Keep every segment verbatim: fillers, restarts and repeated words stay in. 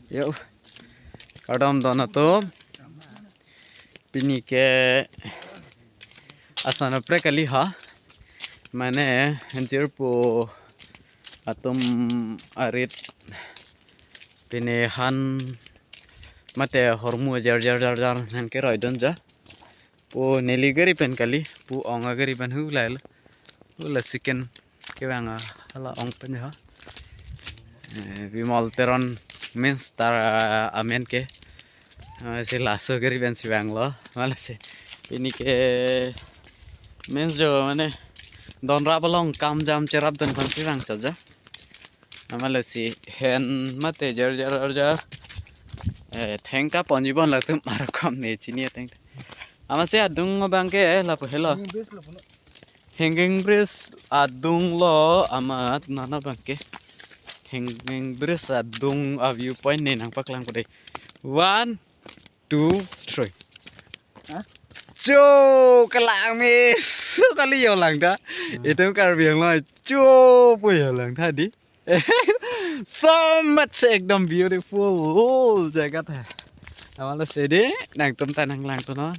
Yo, kardom don atum. Pini ke ason aprek kali ha. Mane jirpo atum arit pini han mate hormu jar jar jar jar nang keroi don ja. Pu neli gari pen kali, pu ong agari pen hu lailo. Hu la second kevang a, hala ong pen ho. Eh, Bimol Teron means tar, ah, amen ke. Ah, si laso gari pen si vanglo. Mala si pini ke means jo mane don rap along kam jam cherap don kon si vang chaja. Amatsi hen mate jar jar jar jar. Eh, thengka ponji bon latum arokom ne chini ateng. Amatsi adung abang ke lapu helo. Hanging bridge lo puno. Hanging bridge adung lo amat nana abang ke. Hanging bridge adung a view point ne nangpaklang ko dei. One, two, three. Hah? Cho, kelang me. So kali yo lang ta. Hmm. Itum Karbi Anglong cho pu yo lang ta dei. So much ekdom beautiful jagat hai. Amatsi dei nangtum ta nanglang tunon.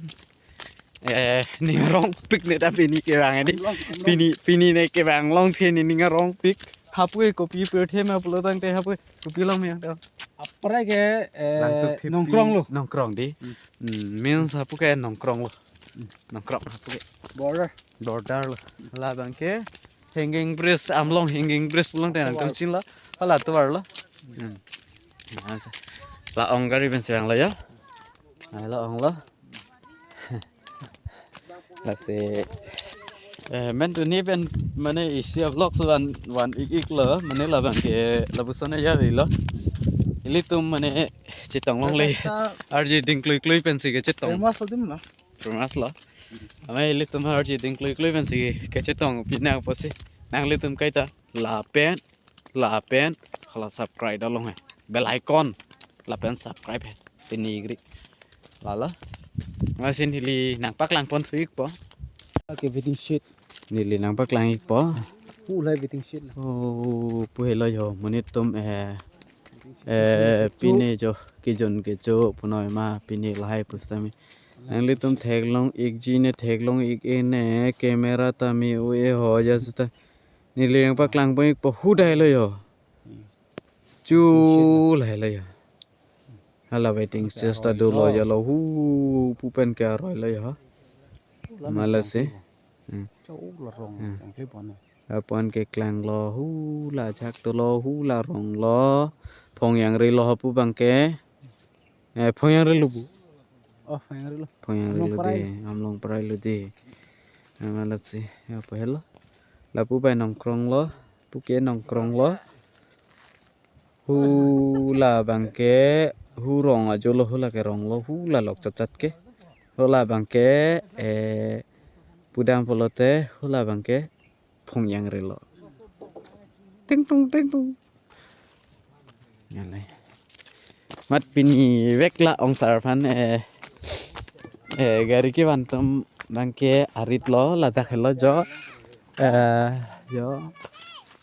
Eh, ning arongpik ne ta pini kevang dei. Pini, pini ne kevang longthe ne ning arongpik. Hapu ke kopi pirthe ma pulo tangte hapu ke kopi long me yang ta. Apre ke, eh, Langtuk thip Nongkrong lo. Nongkrong dei. Hmm. Hmm, means hapu ke Nongkrong lo. Hmm. Nongkrong hapu ke. Border. Border lo. Labang ke hanging bridge, Amlong hanging bridge pulang tenang Tovar. Kamchin lo. Hala tovar lo. Hmm. Nah, sa-, la ong gari pen si vanglo ya. Nah, la ong lo. Lasi, eh, men tu ni pen mane isi a vlog so van van ik ik lo, mane labang ke lapuson ya ri lo. Ilitum mane chetong longle. Kata arji ding klui klui pen si kechetong. Famous lo dim lo. Famous lo. Ama ilitum arji ding klui klui pen si kechetong pini apotsi nanglitum kaita lapen lapen hala subscribe dam long hai. Bell icon lapen subscribe hai. Pini gri. Lalo. Amatsi neli nangpaklang pon su ikpo. Ke waiting shed. Neli nangpaklang ikpo. Pu lai waiting shed lo. Oh, pu helo yo. Monit atum, eh, eh, pine jo. Kijon kecho punoi ma pine lahai pusitame. Nanglitum theklong ikji ne theklong ik-e ne camera ta me-o-e ho ja sita. Neli nangpaklang pon ikpo hu dai lo yo. Hmm. Chu lai lo yo. Hala waiting shed ta dolo yo lo hu pu pen ke aroi lo yo. Amatsi. Hmm. Cho la rong, hmm, rong kle pon. Apon keklang lo hu la chak dolo hu la rong lo. Phongyang ri lo hapu abang ke. Eh, Phongyang ri lo pu. Oh, Phongyang ri lo. Phongyang ri lo dei, Amlong Parai lo dei. Amatsi, ya pu helo. Lapu bai Nongkrong lo, pu ke Nongkrong lo. Hu labang ke, hu rong ajo lo, hu la ke rong lo, hu la lok chat chat ke. Hu labang ke, eh, pudam pulote, hu labang ke, Phongyang ri lo. Ting tung, ting tung. Ngalai. Mat pini vek la ong sar aphan, eh, eh, gari kevan atum abang ke arit lo ladak helo jo. Eh, yo.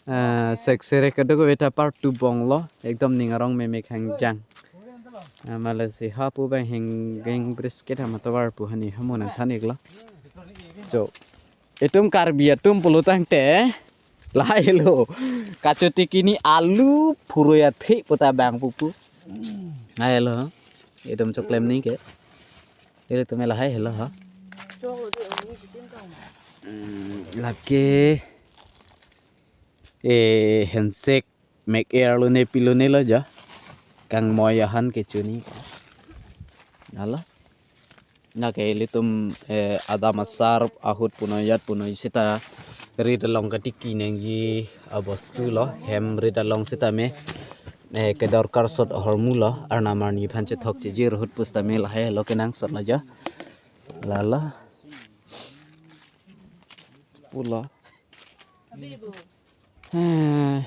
Eh, sek sere kedo ko beta part two bong lo. Ekdom ning arong memek hangjang. Eh, amatsi hapu abang hanging bridge ke tham atovar pu hani hamu nangthan ik lo. Jo. Itum Karbi atum pulo tangte lahai lo. Kachoti kini alu phuroi athe puta bang pupu. Lahai lo. Itum choklem ni ke. Ilitum lahai helo ha. Hmm, lake, eh, hensek mek er lo ne pilo ne lo ja. Kangmoi ahan kecho ni. Lalo. Lake ilitum, eh, adam asar ahut punoi jat punoi sita rit along katiki nangji abostu lo, hem rit along sitame, eh, kedorkar sot ahormu lo, arnam arni aphan chethok chejir ahut pusitame lahai lo kenangsot lo ja. Lalo. Pulo. Eh,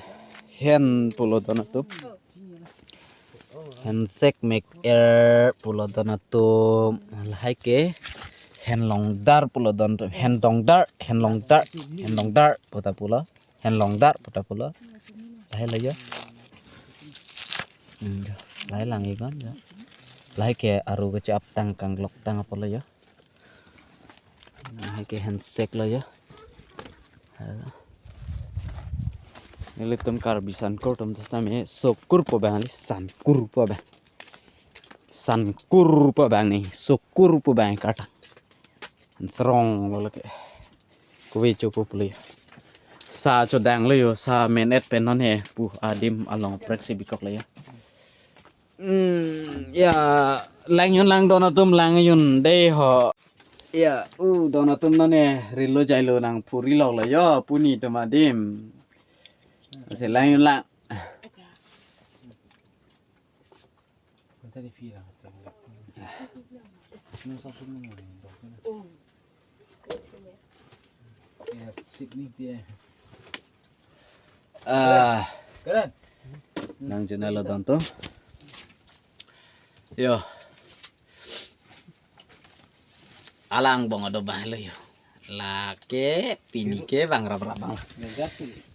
hen pulo don atum. Hensek mek er pulo don atum. Lahai ke hen longdar pulo don atum. Hen dongdar, hen longdar, hen longdar puta pulo. Hen longdar puta pulo. Lahai lo ya. Hmm, ya. Lahai lang ikon jo. Lahai ke aru keche-ap tang kanglok tang apotlo jo. Lahai ke handshake lo jo. Nelitum Karbi sankur atum ta sitame sokur pu abang kali, sankur pu abang. Sankur pu abang ne, sokur pu abang karta. Serong lo lake. Kove chopo pulo jo. Sa chodang lo jo, sa men-et pen non he pu adim along prek si bikok lo jo. Hmm, ya, lang jun lang don atum lang jun dei ho. Ya, u don atum non he rilo jailo nang puri lok lo jo, puni atum adim. Lasi lang jun lang. Ah, keren. Nang jun lo don atum. Yo. Alang bong ado bang lo jo. Lake pini ke bang rap rap bang. Negatif.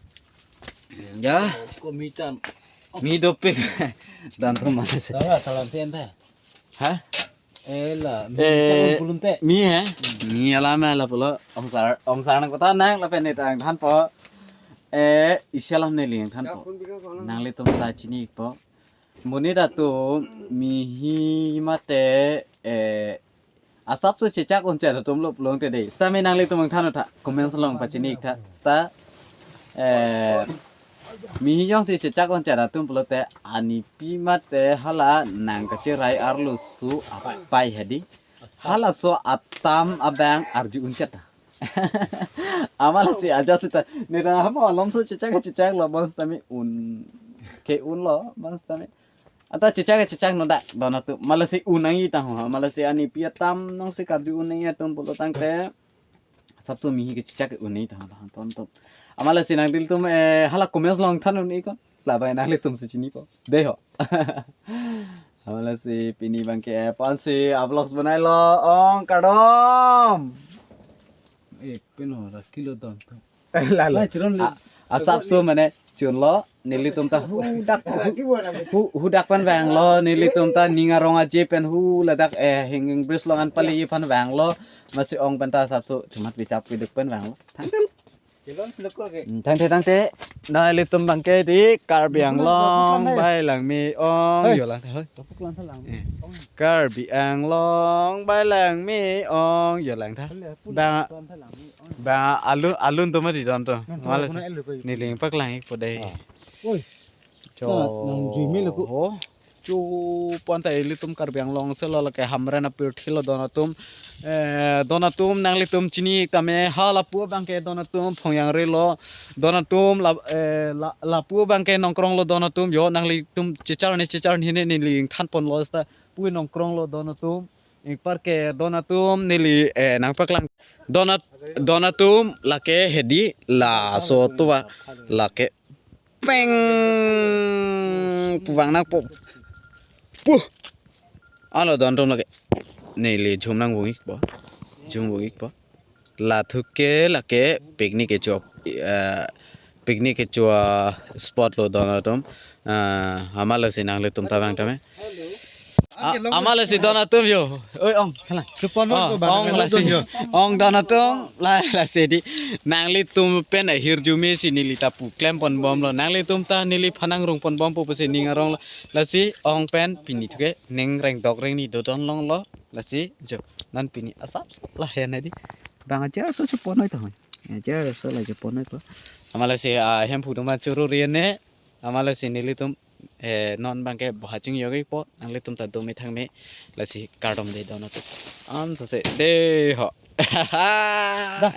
Ya. Komitan. Mi dopik. Dan tuh mas. Salah, salam tenta. Hah? Eh, la, mi Eh, cakun pulun te. Mi he? Mi alam he lapulo. Ongsar, ongsar nangkota nang lapen ne tangthanpo. Eh, isi alam neli tangthanpo. Nanglitum ta chinipo. Monit atum mihi mate, eh, asapso chechak un-et atum lo pulote dei. Sitame nanglitum tangthan tha, comments along pachini tha. Sita, eh, mihi jongsi chechak un-et atum pulote anipi mate hala nang kacherai arloso apei hedi. Halaso atam abang arju un-et tha. Amalasi aja sita. Nira hamo alomso chechak chechak lo bang sitame un. Ke-un lo bang sitame. Ata chechak chechak no dak don atum. Malasi un nangji tang ho. Malasi anipi atam nongsi karju un nangji atum pulo tangte. Asapso mihi kechechak un nangji tang ho. Ton ton. Amalasi nangtum eh hala comments along than un ikon. Labai nanglitum si chinipo. Dei ho. Amalasi pini abang ke eh, pon si vlogs banai lo ong kardom. Eh, peno ra kilo don atum. Lalo. Mai chiron le. A-, asapso mane chun lo nelitum ta hudak hu-, hu-, hudak pen vanglo nelitum ta ning arong aje pen hu ladak eh hanging bridge along an pali pen vanglo. Masi ong pen ta asapso chumat bichap kiduk pen vanglo. Thank you. Chilon siloko ke. Hmm, tangte tangte. Nanglitum abang ke di Karbi Anglong bai langme ong Hei. Yo lang. Hoi. Topuk lang tha lang. Eh. Ong. Karbi Anglong bai langme ong yo lang tha. Hale, pun Ba lang tha lang. Ong. Ba alun alun to mati don to. Nang Males. Tha, pun elu ko. Neling paklang ikpo dei. Ah. Oi. Cho. Nang jui me lo ko. Ho. Cho pon ta ilitum Karbi Anglong selo lake Hamren apirthi lo don atum. Eh, don atum nanglitum chini tame ha lapu abang ke don atum Phongjangre lo don atum la, eh, la, lapu abang ke Nongkrong lo don atum yo nanglitum chechar ne chechar ne ne neli than pon lo sita pu Nongkrong lo don atum. Ingpar ke don atum neli, eh, nangpaklang. Don at-, don atum lake hedi laso tuwa lake peng pu vang nangpo. Puh. Alo don atum lake. Neli jum nangvung ikpo. Jum vung ikpo. Lathu ke lake picnic kecho, eh, picnic kecho spot lo don atum. Eh, amalasi nanglitum ta vang tame. A-, amalasi don atum yo. Oi ong, hala. Chepon noi ko ba, ong nang lasi don yo. Ong don atum la lasi di. Nanglitum pen ahirjume si neli ta pu klem pon bom lo. Nanglitum ta neli phanang rung pon bom pu pusi ning arong lo. Lasi ong pen pini thuke ning reng dok reng ni do don long lo. Lasi jo. Non pini asap la hen di. Bang ajar so chepon noi to. Ajar so la chepon noi ko. Amalasi, ah, hemphu atum churu rian ne. Amalasi nelitum, eh, non abang ke boha ching yogi po, nanglitum ta dome thangme, lasi kardom dei don atum. An sase dei ho. Dah.